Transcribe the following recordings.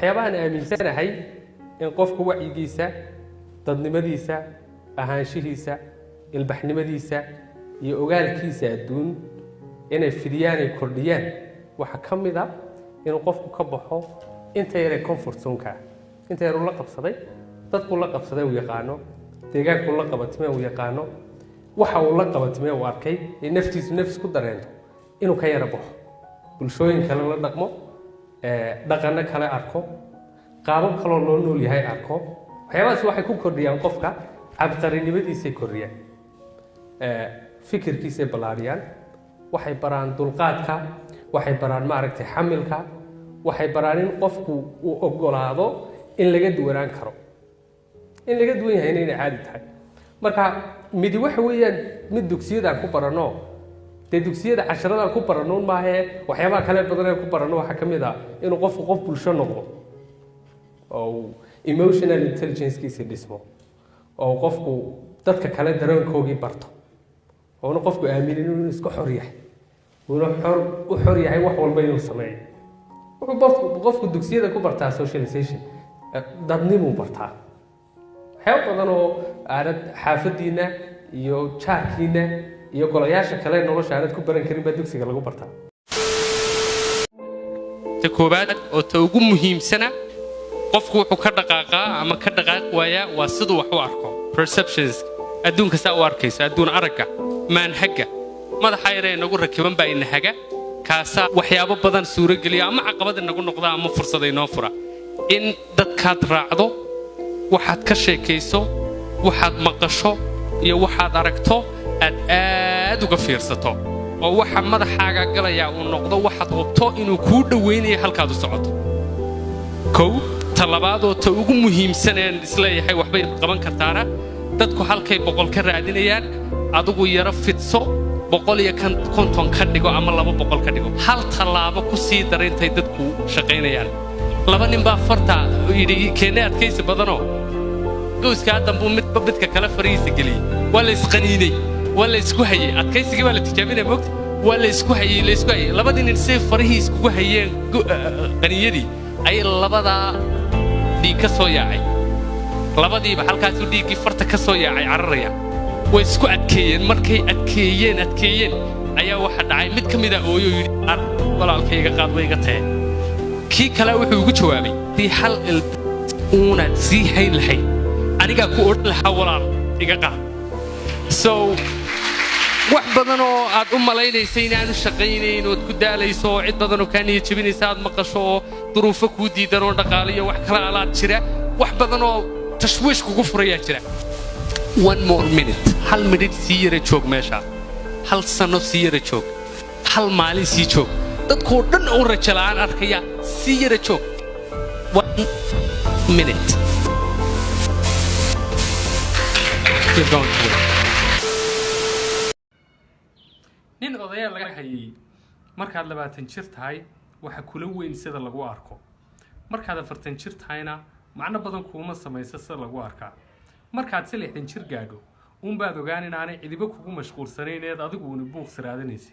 Waxyaabahan aaminsanahay in qofka wacyigiisa, dadnimadiisa, ahaanshihiisa, ilbaxnimadiisa iyo ogaalkiisa adduun inay fidiyaan ay kordhiyaan waxaa ka mid a inuu qofku ka baxo inta yaree comfort zone-ka, inta yar uu la qabsaday, dadkuu la qabsaday uu yaqaano, deegaankuu la qabatime uu yaqaano, waxa uu la qabatime uu arkay ee naftiisu nafis ku dareento, inuu ka yara baxo, bulshooyin kale la dhaqmo, dhaqanno kale arko, qaabab kaloo loo nool yahay arko. Waxyaabahaas waxay ku kordhiyaan qofka cabqarinimadiisay kordhiyaan, fikirkiisay ballaariyaan, waxay baraan dulqaadka, waxay baraan maaragtay xamilka, waxay baraan in qofku uu ogolaado in laga duwanaan karo, in laga duwan yahayna inay caadi tahay. Marka midi waxa weeyaan mid dugsiyadaan ku baranno, dee dugsiyada casharadaan ku baranno un maahee, waxyaabaha kale badan ee ku baranno waxaa ka mid ah inuu qofku qof bulsho noqdo oo uu emotional intelligence-kiisa dhismo, oo qofku dadka kale dareenkoogii barto, oona qofku aaminin inuu iska xor yahay, uuna xor u xor yahay wax walba inuu sameeyo. Wuxuu qofku dugsiyada ku bartaa socialization, dadnimuu bartaa, waxyaaba badan oo aanad xaafadiina iyo jaarkiina iyo golayaasha kale nolosha aanad ku baran karin baa dugsiga lagu bartaa. Ta koowaad oo ta ugu muhiimsana, qofku wuxuu ka dhaqaaqaa ama ka dhaqaaqi waayaa waa siduu wax u arko, perceptions, adduunka saa u arkayso, adduun aragga, maanhagga, madaxa yaree inagu rakiban baa ina haga. Kaasaa waxyaabo badan suurogeliya ama caqabad inagu noqda ama fursad inoo fura. In dadkaad raacdo, waxaad ka sheekayso, waxaad maqasho iyo waxaad aragto aad aad uga fiirsato, oo waxa madaxaaga galayaa uu noqdo waxaad hubto inuu kuu dhowaynayo halkaad u socoto. Kow, ta labaadoo ta ugu muhiimsan een isleeyahay waxbay qaban kartaana, dadku halkay 100 ka raadinayaan, adigu yaro fidso, 150 ka dhigo ama 200 ka dhigo, hal tallaabo ku sii dara intay dadku shaqaynayaan. Laba nin baa farta yidhi keenne adkaysi badanoo gowskaa dambuu midba midka kale farihiisa geliyey. Waa la isqaniinay, waa la isku hayey, adkaysigii baa la tijaabinaya, moogta. Waa la isku hayey, la isku hayey. Labadii nin say farihii iskugu hayeen qaninyadii ayay labadaa dhiig ka soo yaacay. Labadiiba halkaasuu dhiiggii farta ka soo yaacay cararaya. Way isku adkeeyeen. Markay adkeeyeen adkeeyeen ayaa waxa dhacay mid ka mida ooyo yidhi, "Ar walaalkayga qaad, way iga tahe." Kii kale wuxuu ugu jawaabay, "Dii hal il uunaad sii hayn lahayd, anigaa ku odhan lahaa walaal iga qaad." So wax badan oo aad u malaynaysa inaanu shaqaynayn ood ku daalayso oo cid badan oo kaa niya jebinaysa aad maqasho oo duruufo kuu diidan oo dhaqaaliyo wax kala alaad jira, wax badan oo tashwiish kugu furayaa jira, one more minute, hal minute sii yara joog meesha, hal sano sii yara joog, hal maalin sii joog. Dadkoo dhan oo rajo la'aan arkaya, sii yara joog one minute. You're going to win. Nin odayaa laga hayay, markaad 20 jir tahay waxa kula weyn sida lagu arko, markaad 40 jir tahayna macno badan kuuma samayso sida lagu arkaa, markaad se 60 jir gaadho uunbaad ogaan inaanay cidiba kugu mashquulsanayn eed adigu uuni buuq siraadinaysay.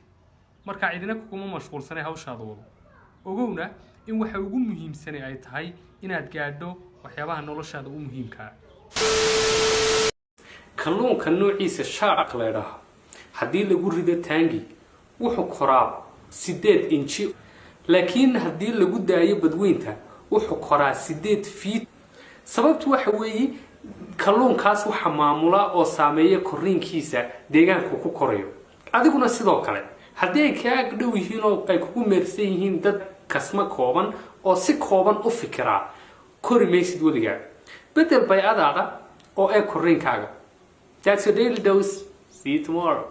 Markaa cidina kuguma mashquulsanay, hawshaada wado. Ogowna in waxa ugu muhiimsanay ay tahay inaad gaadho waxyaabaha noloshaada u muhiimkaa. Kalluunka noociisa shark la ydhaha haddii lagu rido taangi wuxuu koraa 8 inji, laakiin haddii lagu daayo badweynta wuxuu koraa 8 feet. Sababtu waxa weeye kalluunkaas waxa maamula oo saameeya korriinkiisa deegaanku ku korayo. Adiguna sidoo kale, haddii ay kaa ag dhow yihiin oo ay kugu meersan yihiin dad kasmo kooban oo si kooban u fikiraa, kori maysid weligaa. Bedel bay'adaada oo eeg korriinkaaga. That's your daily dose. See you tomorrow.